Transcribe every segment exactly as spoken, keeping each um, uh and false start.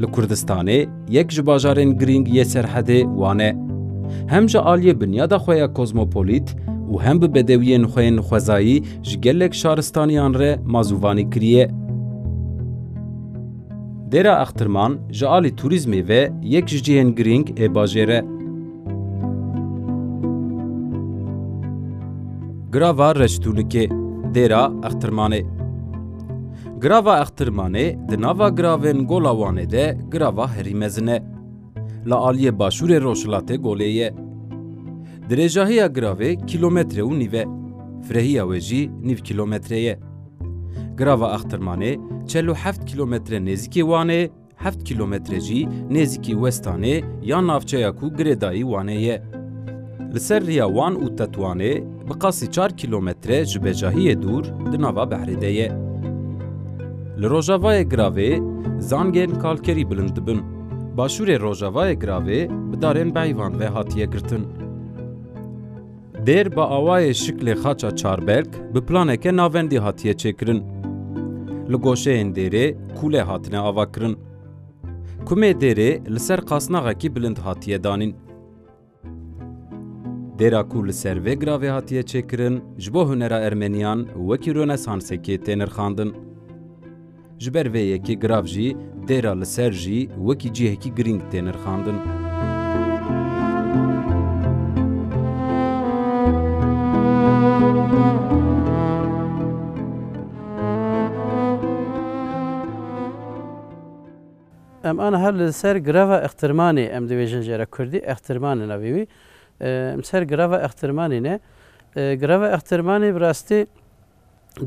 Li Kurdistanê yek ji bajarên girîng yê Serhedê Wan e. Hem ji aliyê binyada xwe ya kozmopolît û hem bi bedewiyên xwe yên xwezayî ji gelek şaristaniyan re mazûvanî kiriye. Dêra Extirman ji alî turîzmê ve yek ji cihên girîng ê bajêr e. Girava Reştûnikê, Dêra Extirmanê. Girava Extirmanê di nava giravên Gola Wanê de girava herî mezin e. Li aliyê başûrê rojhilatê golê ye. Dirêjahiya giravê kîlometre û nîv e. Firehiya wê jî nîv kîlometre ye. Girava Extirmanê çel û heft kîlometre nêzîkî Wanê, heft kîlometre jî nêzîkî Westanê ya navçeya ku girêdayî Wanê ye. Li ser riya Wan û Tetwanê bi qasî çar kîlometre ji bejahiyê dûr di nava behrê de ye. Li rojavayê giravê zangên kalkerî bilind dibin. Başûrê rojavayê giravê bi darên behîvan ve hatiye girtin. Dêr bi awayê şiklê xaça çarbelk bi planeke navendî hatiye çêkirin. Li goşeyên dêrê kûle hatine avakirin. Kumê dêrê li ser qasnaxekî bilind hatiye danîn. Dêra ku li ser vê giravê hatiye çêkirin, ji bo hunera Ermeniyan wekî Ronesansekê tê nirxandin. Ji ber vê yekê girav jî dêra li ser jî wekî cihekî girîng tê nirxandin. Em aniha li ser girava Extirmanê, em dibêjin jê re kurdî, Extirmanê navê wî. Em ser girava Extirmanê ne. Girava Extirmanê bi rastî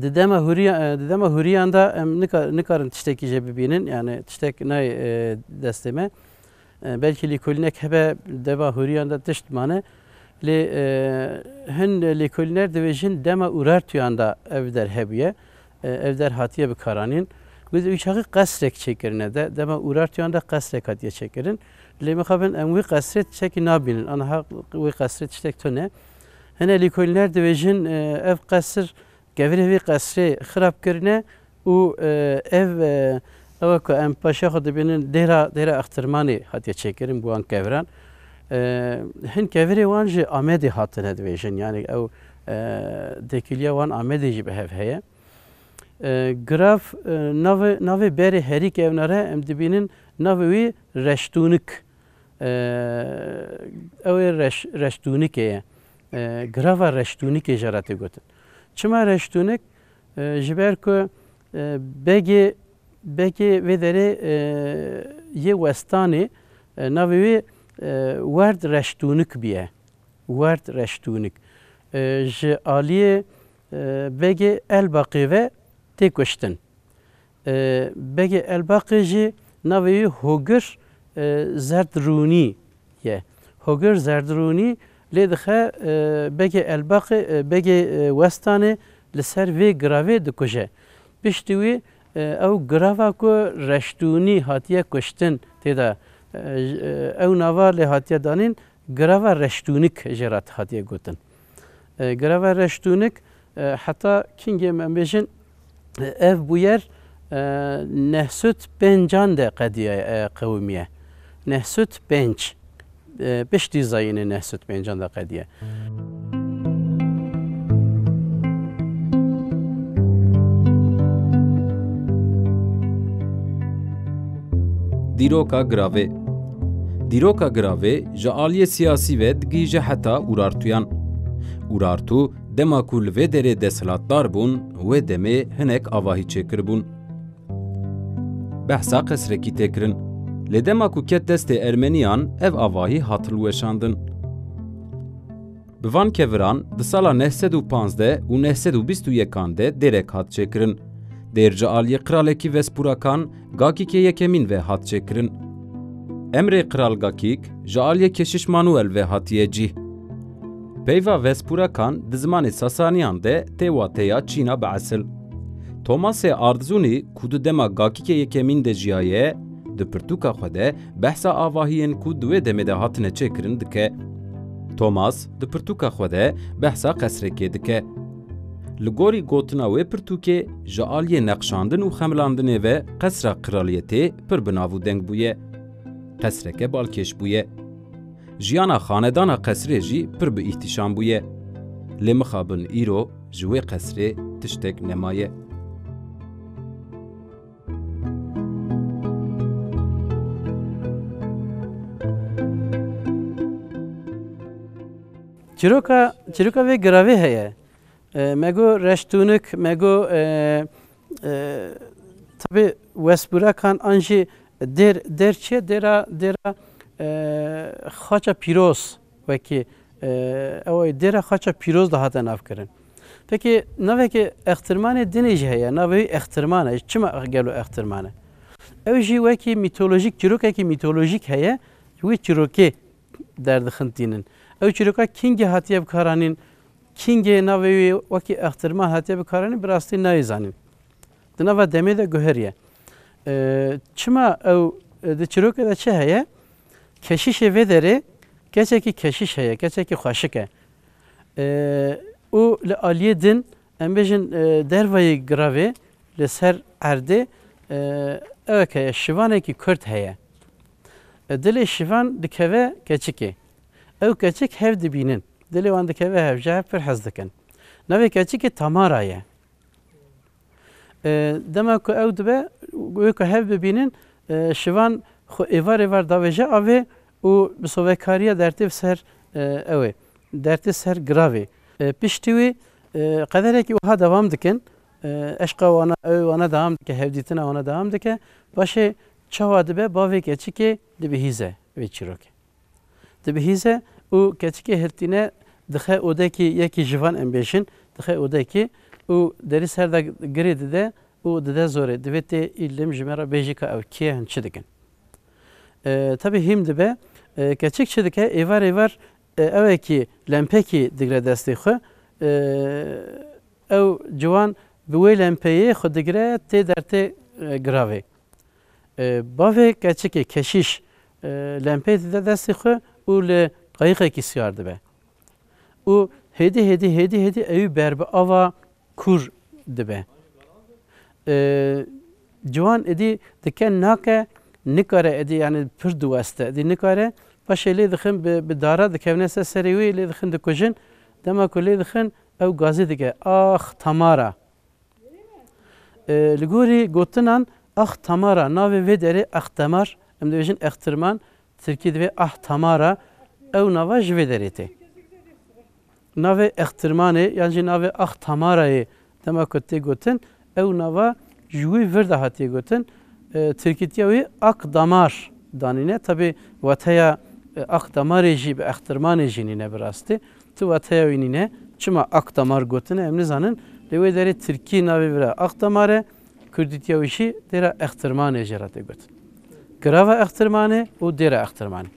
Di dema hûriya-, e, di dema hûriyan de em nika-, nikarin tiştekî jê bibînin, yani tiştek nayê, e, destê me. E, belkî lêkolînek hebe dema hûriyan de tişt mane. Lê, e, hin lêkolîner dibêjin dema Urartuyan de ev der hebûye, e, ev der hatiye bikaranîn. Got wî çaxî qesrek çêkirine de, dema Urartuyan de qesrek hatiye çêkirin. Lê mixabin em wî qesrê tiştekî nabînin. Aniha wî qesrê tiştek tune. Hine lêkolîner dibêjin, e, ev qesir Kevirê vê qesrê xirab kirine û, e, ev, e, ew ku em paşa xwe dibînin dêra, dêra Extirmanê hatiye çêkirin bi wan keviran. E, hin kevirê wan ji Amedê hatine dibêjin, yani ew, e, têkiliya wan Amedê jî bi hev heye. E, girav, e, navê, navê berê herî kevnare em dibînin navê wî Reştûnik. E, ew ê reş-, Reştûnikê ye. E, girava Reştûnikê jê re tê gotin. Çima Reştûnik? E, ji ber ku, e, begê, begê vê derê, e, yê Westanê, e, navê wê, e, Werd Reştûnik bûye. Werd Reştûnik. E, ji aliyê, e, begê Elbaqê ve tê kuştin. E, begê Elbaqê jî navê wî Hogir, e, Zerdrûnî ye. Hogir Zerdrûnî lê dixe, e, begê Elbaqê, e, begê, e, Westanê li ser vê giravê dikuje. Piştî wî, e, ew girava ku Reştûnî hatiye kuştin tê de, e, j-, e, ew nava lê hatiye danîn, girava Reştûnik jê re hatiye gotin. E, girava Reştûnik, e, heta kingê em bêjin, Ev bûyer, e, neh sed pêncan de qediye, e, qewimiye. Neh sed pênc, e, piştî zayînê neh sed pêncan de qediye. Dîroka giravê. Dîroka giravê ji aliyê siyasî ve digihîje heta Urartuyan. Urartu dema ku li vê derê desthilatdar bûn, wê demê hinek avahî çêkiribûn. Behsa qesrekî tê kirin. Lê dema ku ket destê Ermeniyan, ev avahî hat hilweşandin. Bi van keviran di sala neh sed û panzdeh û neh sed û bîst û yekan de dêrek hat çêkirin. Dêr ji aliyê Qiralekî Vespûrakan, Gakîkê Yekemîn ve hat çêkirin. Emrê Qral Gakîk ji aliyê Keşiş Manuel ve hatiye cîh. Peyva Vespûrakan di zimanê Sasaniyan de tê wateya çîna biesil. Thomasê Ardzûnî ku di dema Gakîkê Yekemîn de jiyaye, di pirtûka xwe de behsa avahiyên ku di wê demê de hatine çêkirin dike. Thomas di pirtûka xwe de behsa qesrekê dike. Li gorî gotina wê pirtûkê, ji aliyê neqşandin û xemilandinê ve qesra qiraliyetê pir bi nav û deng bûye. Qesreke balkêş bûye. Jiyana xanedana qesrê jî pir bi îhtîşam bûye. Lê mixabin îro ji wê qesrê tiştek nemaye. Çîroka, çîroka vê giravê heye. E, me got reştûnik, me got, e, e, tabî Westbûrekan an jî dêr, dêr çi ye? Dêra, dêra, e, Xaça Pîroz wekî, e, ew ê dêra Xaça Pîroz dihate navkirin. Pekî navekî extirmanê dinê jî heye, navê wî extirman e. Çima gelo extirman e? Ew jî wekî mîtolojîk, çîrokekî mîtolojîk heye, wî çîrokê derdixin tînin. Ew çîroka kîngê hatiye bikaranîn, kîngê navê wî wekî extirman hatiye bikaranîn, bi rastî nayê zanîn. Di nava demê de guheriye. E, çima ew, e, di çîrokê de çi heye? Keşîşê vê derê, keçekî keşîş heye, keçekî xweşik e. E, û li aliyê din, em bêjin, e, dervayî giravê, li ser erdê, e, ewek heye, şivanekî kurt heye. E, dilê şivan dikeve keçikê. Ew keçik hev dibînin. Dilê wan dikeve hev, ji hev pir hez dikin. Navê keçikê Tamara ye. E, dema ku ew dibe, wê ku hev bibînin, e, şivan xwe êvar êvar davêje avê û bi sovekariya dertê ser, e, ew ê, dertê ser giravê. E, piştî wî, e, qederekî wiha dewam dikin. E, eşqa wana, ew wana dewam dike, hevdîtina wana dewam dike. Paşê çawa dibe, bavê keçikê dibihîze vê çîrokê. Dibihîze û keçikê hiltîne dixe odekî yekî ji van em bêjin, dixe odekî û derî ser de girê dide û dide zorê. Divê tê îlim ji me re bêjî ka ew kê ye, hin çi dikin. E, tabî hîm dibe, e, keçik çi dike? Êvar êvar, e, ewekî lempekî digre destê xwe, e, ew ciwan bi wê lempeyê xwe digire tê dertê, e, giravê. E, bavê keçikê keşîş, e, lempeyê dide destê xwe û li qayîqekî siyar dibe. Û hêdî, hêdî, hêdî, hêdî ewî ber bi ava kûr dibe. E, ciwan êdî dike nake, nikare êdî, yani pir diweste, êdî nikare. Paşê lê dixin bi, bi dara dikevne ser serê wî, lê dixin dikujin. Dema ku lê dixin, ew gazî dike, "Ax Tamara." E, li gorî gotinan Ax Tamara, navê vê derê Ax Temar, em dibêjin Extirman, tirkî divê Ax Tamara, ew nava ji vê derê tê. Navê Extirmanê yan jî navê Ax Tamarayê dema ku tê gotin, ew nava ji wî vir de hatiye gotin. E, tirkîtiya wî Ak Damar danîne. Tabî wateya, e, Ak Damarê jî bi Extirmanê jî nîne bi rastî. Tu wateya wî nîne. Çima Ak Damar gotine em nizanin. Lê wê derê tirkî navê vira Ak Damar e, kurdîtiya wî jî dêra Extirmanê jê re tê gotin. Girava Extirmanê û dêra Extirmanê.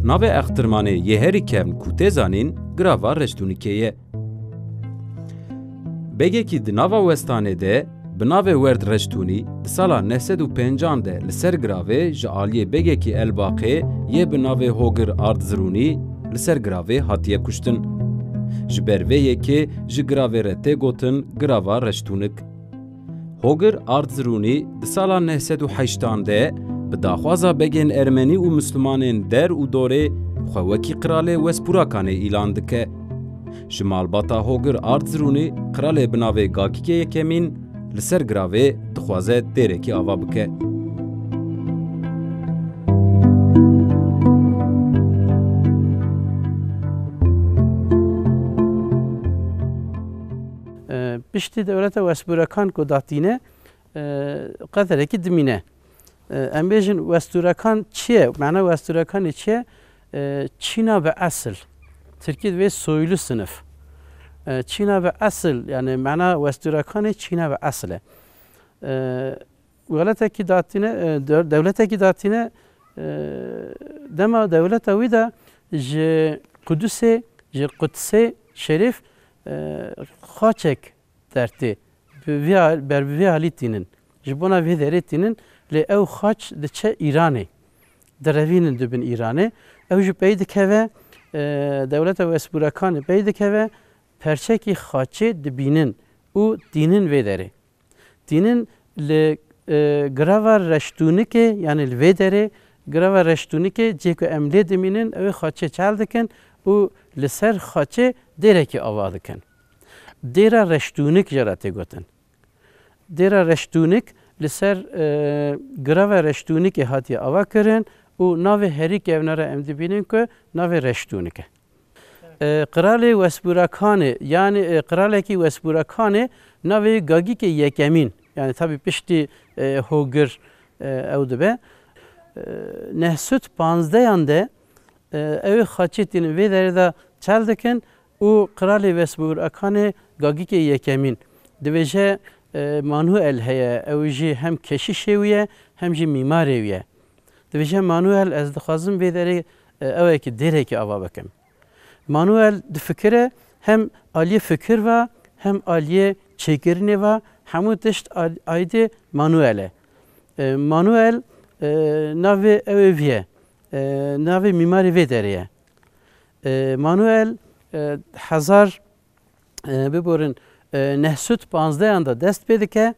Navê Extirmanê yê herî kevn ku tê zanîn, girava Reştûnikê ye. Begekî di nava westanê de Bi navê Werd Reştûnî di sala neh sed û pêncan de li ser giravê ji aliyê begekî Elbaqê yê bi navê Hogir Ardzirûnî li ser giravê hatiye kuştin. Ji ber vê yekê ji giravê re tê gotin Girava Reştûnik. Hogir Ardzirûnî di sala neh sed û heştan de bi daxwaza begên ermenî û mislimanên der û dorê xwe wekî qiralê Westbûrakanê îlan dike. Ji malbata Hogir Ardzirûnî qiralê bi navê Gagikê Yekemîn li ser giravê dixwaze dêrekî ava bike. E, piştî dewleta Westbûrekan ku datîne, e, qederekî dimîne. E, em bêjin Westûrekan çi ye? Mena Westûrekanê çi ye? E, çîna ve esil. Tirkî divê soylu sınıf. E, çîna ve esil, yani mena Westûrekanê çîna ve esil e. E, welatekî datîne, e, de-, dewletekî datîne, e, dema dewleta wî de ji Qudusê, ji Qudsê Şerîf, e, xaçek dertê. Bi vî hal-, ber bi vî halî tînin. Ji bona vê derê tînin, lê ew xaç diçe Îranê. Direvînin dibin Îranê. Ew jî pey dikeve, e, dewleta Westbûrekanê pey dikeve, perçekî xaçê dibînin û tînin vê derê. Tînin li, e, girava Reştûnikê, yani li vê derê, girava Reştûnikê, cihê ku em lê dimînin, ew ê xaçê çal dikin û li ser xaçê dêrekî ava dikin. Dêra Reştûnik jê re tê gotin. Dêra Reştûnik li ser, e, girava Reştûnikê hatiye ava kirin û navê herî kevna re em dibînin ku navê Reştûnik e. E, qiralê Westbûrakanê, yani, e, qiralekî Westbûrakanê navê Gagikê Yekemîn, yani tabî piştî, e, Hogir, e, ew dibe. E, neh sed panzdeyan de, e, ew ê xaçê tînin vê derê de çal dikin û qiralê Westbûrakanê Gagikê Yekemîn dibêje, e, Manuel heye, ew jî hem keşişê wî ye, hem jî mîmarê wî ye. Dibêje, Manuel, ez dixwazim vê derê, e, ewekî dêrekî ava bikim. Manuel difikire, hem aliyê fikir ve, hem aliyê çêkirinê ve, hemû tişt al-, aîdê Manuel e. E, Manuel, e, navê ew ê vî ye. E, navê mîmarê vê derê ye. E, Manuel, e, hezar, e, biborin, e, neh sed panzdeyan de dest pê dike,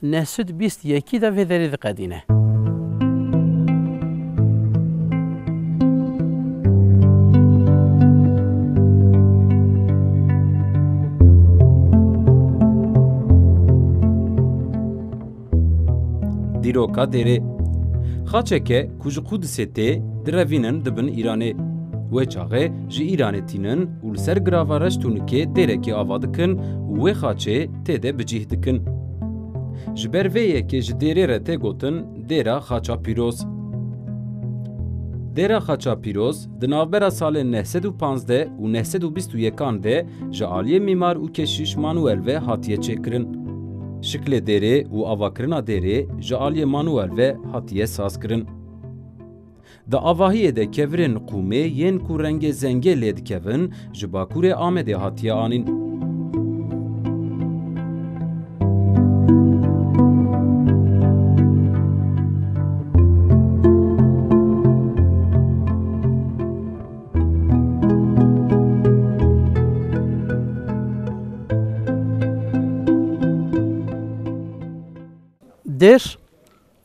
neh sed bîst yekî de vê derê diqedîne. Dîroka dêrê. Xaçeke ku ji Qudisê tê, direvînin dibin Îranê. Wê çaxê ji Îranê tînin û li ser girava Reştûnikê dêrekî ava dikin û wê xaçê tê de bi cih dikin. Ji ber vê yekê ji dêrê re tê gotin Dêra Xaça Pîroz. Dêra Xaça Pîroz di navbera salên neh sed û panzdeh û neh sed û bîst û yekan de ji aliyê mîmar û keşîş Manuel ve hatiye çêkirin. Şiklê dêrê û avakirina dêrê ji aliyê Manuel ve hatiye sazkirin. Di avahiyê de kevirên qûmê yên ku rengê zengê lê dikevin, ji bakurê Amedê hatiye anîn. Dêr,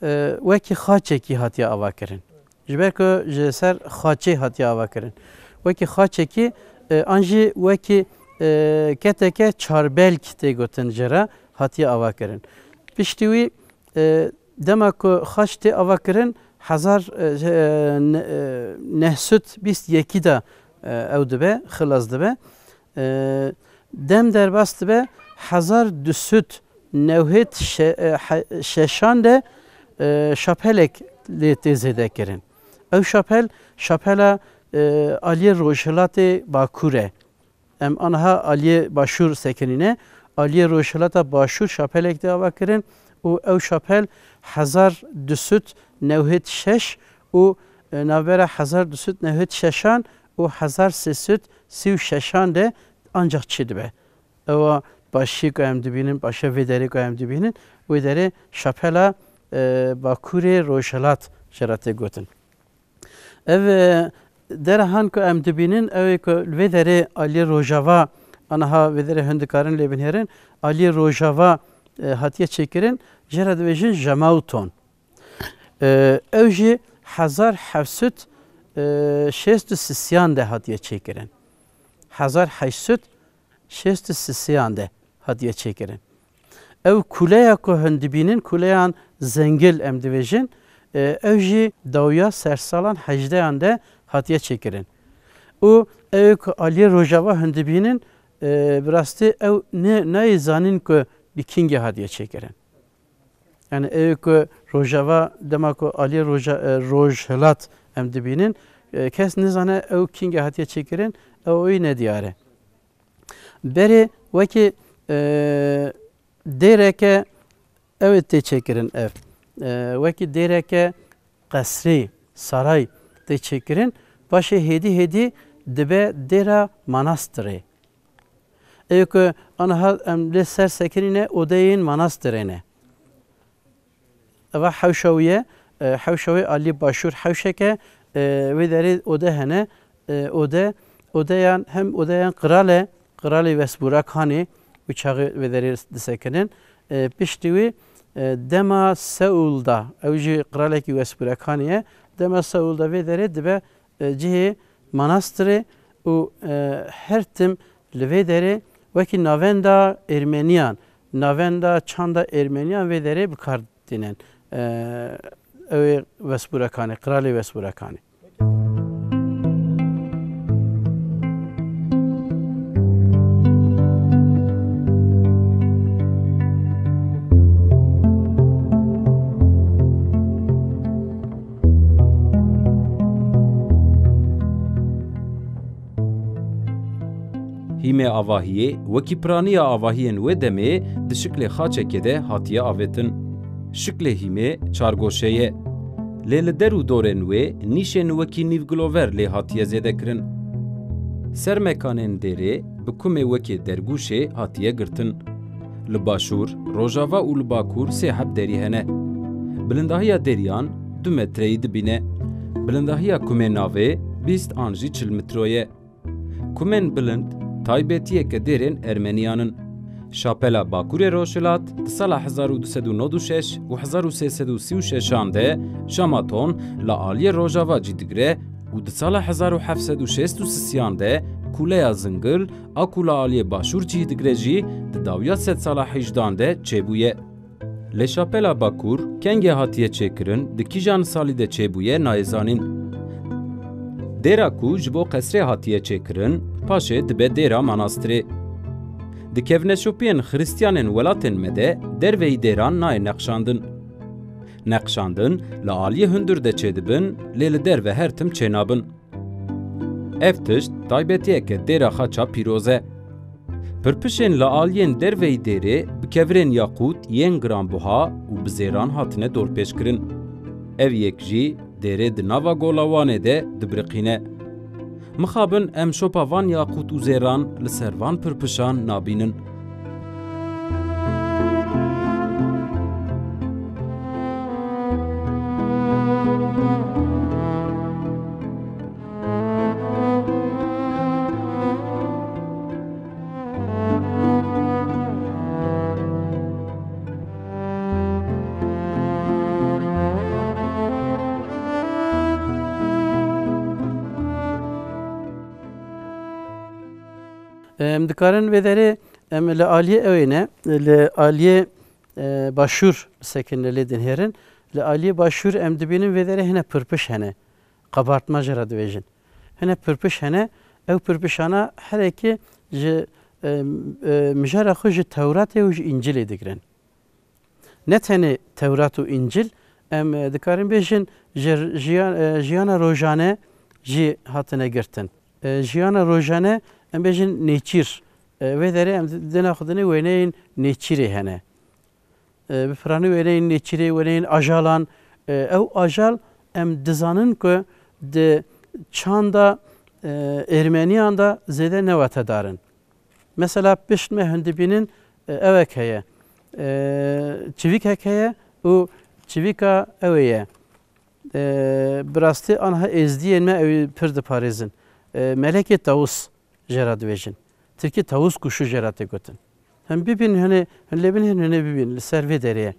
e, wekî xaçekî hatiye avakirin. Ji ber ku ji ser xaçê hatiye avakirin. Wekî xaçekî, e, an jî wekî, e, keteke çarbelk tê gotin ji re hatiye avakirin. Piştî wî, e, dema ku xaç tê avakirin, hezar, e, e, ne-, e, neh sed bîst yekî de, e, ew dibe, xilas dibe. E, dem derbas dibe, hezar du sed newhêt şe-, e, he-, şeşan de, e, şapelek lê tê zêde kirin. Ew şapel, şapela, e, aliyê rojhilatê Bakur e. Em aniha aliyê Başûr sekinîne. Aliyê rojhilata Başûr şapelek tê ava kirin û ew şapel hezar du sed newhêt şeş û, e, navbera hezar du sed newhêt şeşan û hezar sê sed sî û şeşan de ancax çêdibe. Ewa başî ku em dibînin, paşa vê derê ku em dibînin, Wê derê şapela, e, Bakurê Rojhilat jê re tê gotin. Ev, e, dera han ku em dibînin, ew ê ku li vê derê aliyê rojava, aniha vê derê hûn dikarin lê binêrin, aliyê rojava, e, hatiye çêkirin, jê re dibêjin Jemauton. E, ew jî hezar heft sed şêst û sisiyan de hatiye çêkirin. Hezar heşt sed şêst û sisiyan de hatiye çêkirin. Ew kuleya ku hûn dibînin, kuleyan zengil em dibêjin, e, ew jî dawiya sersalan hejdeyan de hatiye çêkirin. Û ew ku aliyê rojava hûn dibînin, e, bi rastî ew ne, nayê zanîn ku bi kîngê hatiye çêkirin. Yani ew ku rojava, dema ku aliyê roja-, e, rojhilat em dibînin, e, kes nizane ew kîngê hatiye çêkirin, ew wî nediyar e. Berê wekî, e, dêreke ew ê tê çêkirin ev. E, wekî dêreke qesrî, saray tê çêkirin, paşê hêdî hêdî dibe dêra manastirê. Ê ku aniha em lê ser sekinîne, odeyên manastirê ne. Eva hewşa wî ye, e, hewşa wê alî başûr hewşeke, e, wê derê ode hene, e, ode, odeyan, hem odeyan qral e, qralê Westbûra Kanê, wî çaxê wê derê disekinin. E, piştî wî, e, dema Seûl da, ew jî qralekî Westbûra Kanê ye, dema Seûl da vê derê dibe, e, cihê manastirê û, e, her tim li vê derê wekî navenda Ermeniyan, navenda çanda Ermeniyan vê derê bi kar tînin. E, ew ê Westbûra Kanê, qralê Westbûra Kanê. Hîmê avahiyê wekî piraniya avahiyên wê demê di şiklê xaçekê de hatiye avêtin. Şiklê hîmê çargoşe ye. Lê li der û dorên wê nîşên wekî nîvgilover lê hatiye zêdekirin. Ser mekanên dêrê bi kumê wekî dergûşê hatiye girtin. Li başûr, rojava û li bakur sê heb derî hene. Bilindahiya deriyan du metreyî dibîne. Bilindahiya kumê navê bîst an jî çil metro ye. Kumên bilind taybetiyeke dêrên Ermeniyan in. Şapela Bakurê Rojhilat di sala hezar û du sed û nod û şeş û hezar û sê sed û sî û şeşan de Jamaton li aliyê rojava cî digire û di sala hezar û heft sed û şêst û sisiyan de kuleya zingil a ku li aliyê başûr cî digire jî di dawiya sedsala hejdan de çêbûye. Lê şapela Bakur kengê hatiye çêkirin, di kîjan salî de çêbûye nayê zanîn. Dêra ku ji bo qesrê hatiye çêkirin, paşê dibe dêra manastirê. Di kevneşopiyên xiristiyanên welatên me de derveyî dêran nayê neqşandin. Neqşandin li aliyê hundir de çêdibin, lê li derve her tim çênabin. Ev tişt taybetiyeke dêra xaça pîroz e. Pirpişên li aliyên derveyî dêrê bi kevirên yaqût yên giranbuha û bi zêran hatine dorpêçkirin. Ev yek jî dêrê di nava Gola Wanê de dibiriqîne. Mixabin em şopa van yaqût û zêran li ser van pirpişan nabînin. Em dikarin vê derê, em li aliyê ew ê ne, li aliyê, e, başûr bisekinin, lê dinhêrin. Li aliyê başûr em dibînin vê derê hine pirpiş hene. Qabartma jê re dibêjin. Hine pirpiş hene, ew pirpişana herekî ji, e, e, mijara xwe ji Tewratê û ji Încîlê digirin. Ne tenê Tewrat û Încîl, em, e, dikarin bêjin ji jiyan-, e, jiyana rojane jî hatine girtin. E, jiyana rojane, em bêjin nêçîr. E, vê derê em di-, dina xwe dinê wêneyên nêçîrê hene. E, bi piranî wêneyên nêçîrê, wêneyên ajalan. E, ew ajal em dizanin ku di çanda, e, Ermeniyan de zêde newatedar in. Mesela pişt me hûn dibînin, e, ewek heye. E, çivîkek heye û çivîka ew ê ye. E, bi rastî anha êzdiyên me ew ê pir diparêzin. E, Melekê Tawus jê re dibêjin. Tirkî tawus kuşu jê re tê gotin. Hem bibîn hene, hin lê bin hin hene bibîn, li ser vê derê ye.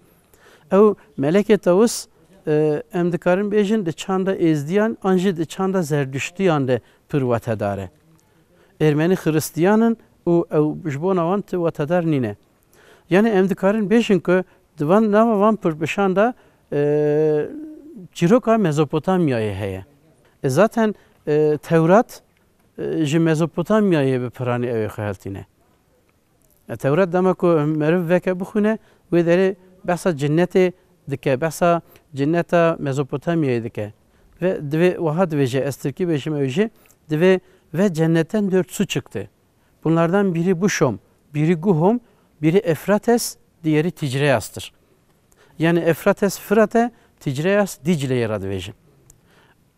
Ew Melekê Tawus, e, em dikarin bêjin di çanda êzdiyan an jî di çanda zerduştiyan de pir wetedar e. Ermenî xiristiyan in û ew ji bona wan ti wetedar nîne. Yani em dikarin bêjin ku di van nava van pirbişan de, e, çîroka Mezopotamyayê heye. E, zaten, e, Tewrat, e, ji Mezopotamyayê bi piranî ew ê xwe heltîne. E, Tewrat dema ku meriv veke bixwîne, wê derê behsa cinnetê dike, behsa cinneta Mezopotamyayê dike. Ve divê wiha dibêje, ez tirkî bêjim ew jî, divê ve cennetten dört su çıktı. Bunlardan biri Buşom, biri Guhom, biri Efrates, diğeri Ticreyas'tır. Yani Efrates Fırat e, Ticreyas Dicle'ye re dibêjin.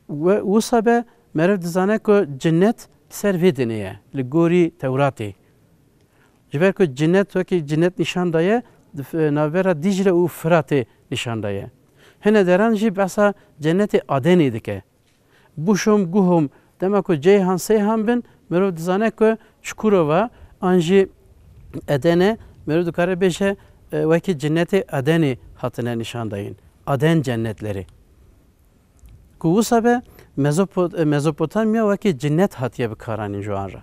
We wisa be meriv dizane ku cinnet ser vê dinê ye, li gorî Tewratê. Ji ber ku cinnet wekî cinnet nîşan daye, di f-, navbera Dicle û Firatê nîşan daye. Hine deran jî behsa cennetê Adenê dike. Buşom, Guhom, dema ku Ceyhan, Seyhan bin, mirov dizane ku Çukurova an jî Edene, mirov dikare bêje, e, wekî cinnetê Edenê hatine nîşan dayîn. Aden cennetleri. Ku wisa be Mezopo-, e, Mezopotamya wekî cinnet hatiye bikaranîn ji wan re.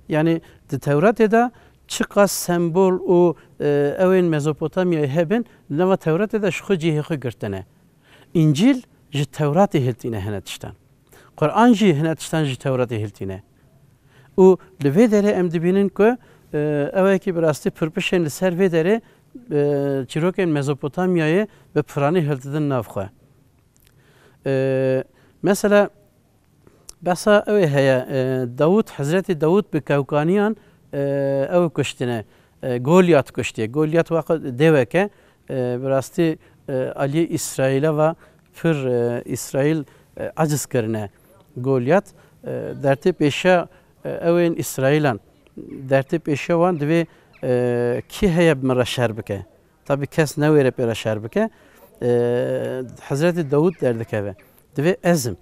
Yani di Tewratê de çiqas sembol û, e, ewên Mezopotamyayê hebin, di nava Tewratê de ji xwe cihê xwe girtine. Încîl ji Tewratê hiltîne hine tiştan. Quran jî hine tiştan ji Tewratê hiltîne. Û li vê derê em dibînin ku, e, ew yekî bi rastî pirpişên li ser vê derê, e, çîrokên Mezopotamyayê bi piranî hiltidin nav xwe. E, mesela, Behsa ew ê heye, e, Dawûd, Hezretî Dawûd bi kewkaniyan, e, ew kuştine, e, Golyat kuştiye. Golyat waqt dêwek e, e, bi rastî, e, aliyê Îsraîla ve pir, e, Îsraîl, e, aciz kirine Golyat. E, dertê pêşiya, e, ew ên Îsraîlan, dertê pêşiya wan divê, e, kî heye bi min re şer bike. Tabî kes newêre pê re şer bike. E, Hezretî Dawûd derdikeve. Divê ez im.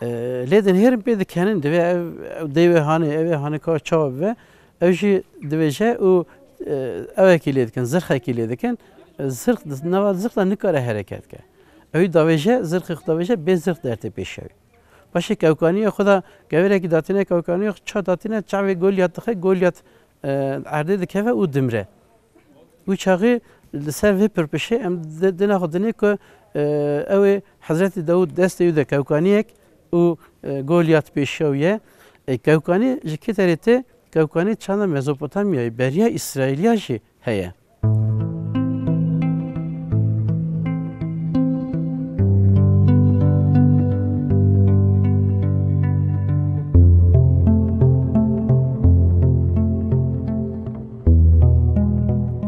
E, lê dinêrin pê dikenin, divê ev, ew dêwê hanê, ew ê hanê ka çawa bibe. Ew jî divêje û, e, ewekî lê dikin, zirxekî lê dikin. E, zirx, nava zirx de nikare hereket ke. Ew davêje, zirxê xwe davêje, bê zirx dertê pêşiya wî. Paşê kewkaniya xwe de, kevirekî datîne kewkaniya xwe, ça datîne, çavê Golyat dixe, Golyat, e, erdê dikeve û dimre. Wî çaxî li ser vê pirpişê em di-, dina xwe dinê ku, e, ew ê Hezretî Dawûd destê wî de kewkaniyek û, e, Golyat pêşiya wî ye. E, kewkanî ji kê derê tê? Kewkanî çanda Mezopotamyayê, beriya Îsraîliya jî heye.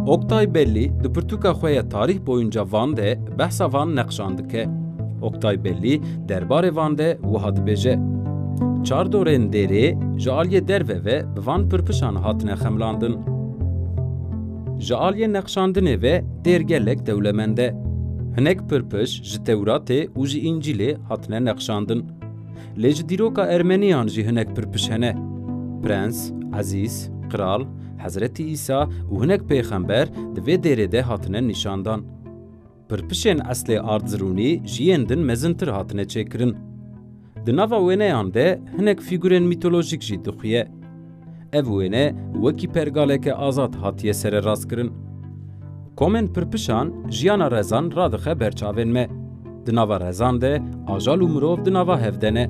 Oktay Belli di pirtûka xwe ya Tarih Boyunca Van de behsa van neqşan dike. Oktay Belli derbarê van de wiha dibêje: Çar dorên dêrê ji aliyê derve ve bi van pirpişan hatine xemlandin. Ji aliyê neqşandinê ve dêr gelek dewlemend e. Hinek pirpiş ji Tewratê û ji Încîlê hatine neqşandin. Lê ji dîroka Ermeniyan jî hinek pirpiş hene. Prens, Ezîz, Qral, Hezretî Îsa û hinek pêxember di vê dêrê de hatine nîşandan. Pirpişên eslê Ardzirûnî ji yên din mezintir hatine çêkirin. Di nava wêneyan de hinek fîgurên mîtolojîk jî dixuye. Ev wêne wekî pergaleke azad hatiye sererastkirin. Komên pirpişan jiyana rezan radixe ber çavên me. Di nava rezan de ajal û mirov di nava hev de ne.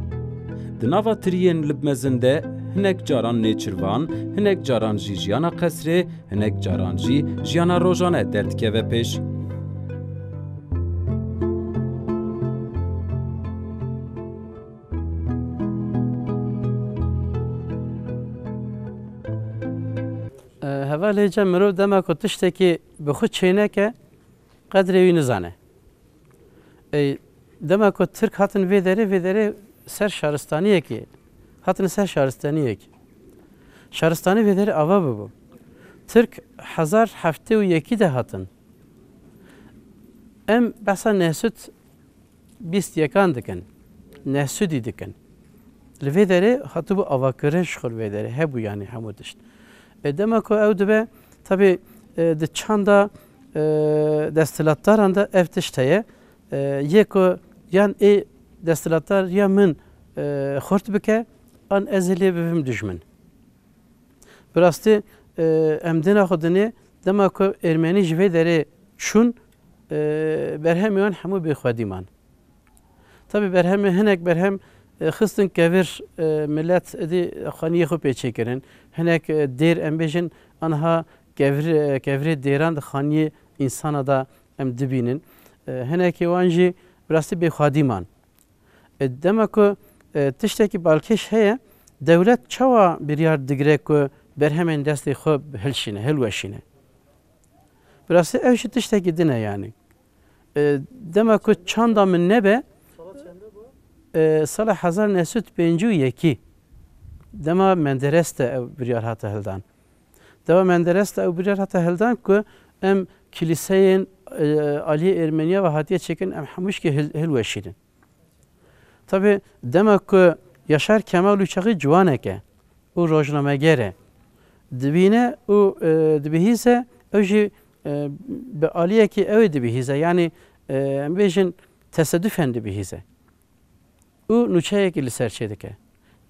Di nava tiriyên li mezin de hinek caran nêçirvan, hinek caran jî jiyana qesrê, hinek caran jî jiyana rojane derdikeve pêş. E, hevalê cem, mirov dema ku tiştekî bi xwe çêneke, qedrê wî nizane. Ey, dema ku Tirk hatin vê derê, vê derê ser şaristaniyekê, hatin ser şaristaniyekê. Şaristanî vê derê ava bibû. Tirk hezar heftê û yekî de hatin. Em behsa Nehsud bîst yekan dikin. Nehsudî dikin. Li vê derê hatibû avakirin ji xwe li vê derê. Hebû yanî hemû tişt. E, dema ku ew dibe, tabî, e, di çanda, e, desthilatdaran de ev tişt heye. E, yê ku yan ê desthilatdar ya min, e, xurt bike, an ez ê lê bibim dijmin. Bi rastî, e, em dêna xwe dinê, dema ku Ermenî ji vê derê çûn, e, berhemê wan hemû bêxwedî man. Tabî berhemê, hinek berhem, e, xistin kevir, e, milet êdî xaniyê xwe pê çêkirin. Hinek, e, dêr, em bêjin, anha kevir, e, kevirê dêran di xaniyê însana de em dibînin. E, hinekê wan jî bi rastî bêxwedî man. E, dema ku, e, tiştekî balkêş heye, dewlet çawa biryar digire ku berhemên destê xwe hilşîne, hilweşîne? Bi rastî ew jî tiştekî din e yanî. E, dema ku çanda min nebe, e, sala hezar neh sed pêncî û yekî, dema Menderes de ew biryar hate hildan. Dema Menderes de ew biryar hate hildan ku em kilîseyên, e, aliyê Ermeniya ve hatiye çêkirin, em hemû jî hil-, hilweşînin. Tabî dema ku Yaşar Kemal û çaxî ciwanek e û rojnameger e, dibîne û, e, dibihîze, ew jî, e, bi aliyekî ew ê dibihîze. Yanî, e, em bêjin tesedufen dibihîze. Û nûçeyekî li ser çêdike.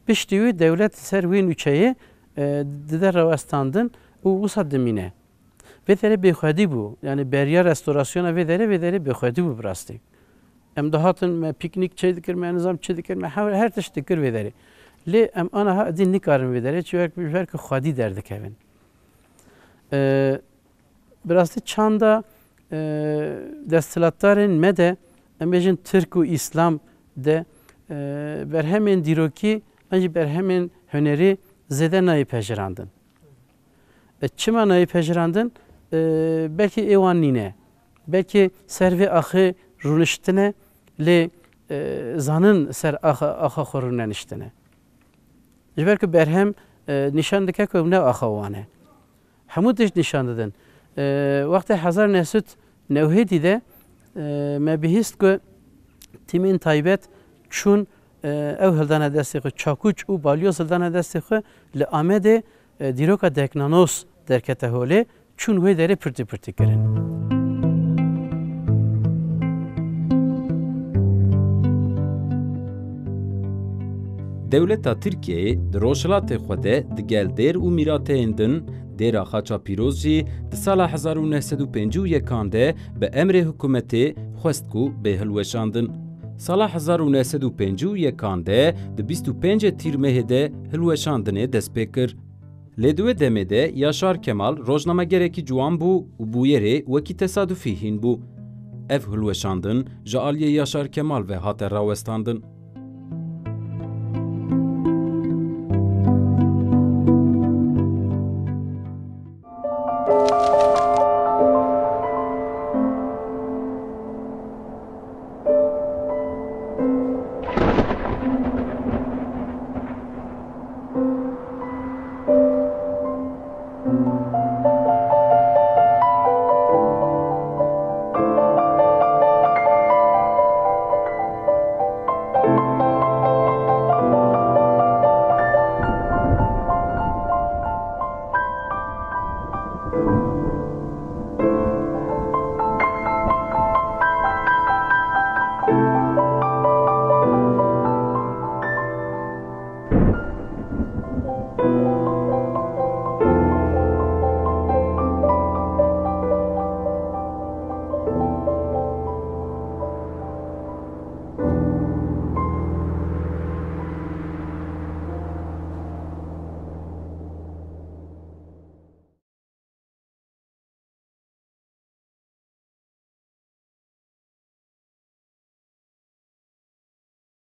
Piştî wî dewlet li ser wî nûçeyê, e, dide rawestandin û wisa dimîne. Vê derê bêxwedî bû. Yanî beriya restorasyona vê derê, vê derê bêxwedî bû bi rastî. Em dihatin, me pîknîk çê dikir, me nizam çi dikir, me her, her tişt dikir vê derê. Lê em aniha êdî nikarin vê derê, çi wek, ji ber ku xwedî derdikevin. E, Bi rastî çanda, e, desthilatdarên me de, em bêjin Tirk û Îslam de, e, berhemên dîrokî an jî berhemên hunerî zêde nayê pejirandin. E, çima nayê pejirandin? E, belkî ê wan nîne. Belkî ser vê axê rûniştine, lê, e, zanin ser axa, axa xwe rûneniştine. Ji ber ku berhem, e, nîşan dike ku ew ne axa wan e. Hemû tişt nîşan didin. E, wextê hezar neh sed newhêdî de, e, me bihîst ku tîmên taybet çûn, e, ew hildane destê xwe, çakûç û balyoz hildane destê xwe li Amedê, e, dîroka Deknanos derkete holê, çûn wê derê pirtî pirtî kirin. Dewleta Tirkiyeyê di rojhilatê xwe de digel dêr û mîrateyên din, dêra Xaça Pîroz jî di sala hezar û neh sed û pêncî û yekan de bi emrê hikûmetê xwest ku bê hilweşandin. Sala hezar û neh sed û pêncî û yekan de di bîst û pêncê Tîrmehê de hilweşandinê dest pê kir. Lê di wê demê de Yaşar Kemal rojnamegerekî ciwan bû û bûyerê wekî tesadufî hîn bû. Ev hilweşandin ji aliyê Yaşar Kemal ve hate rawestandin.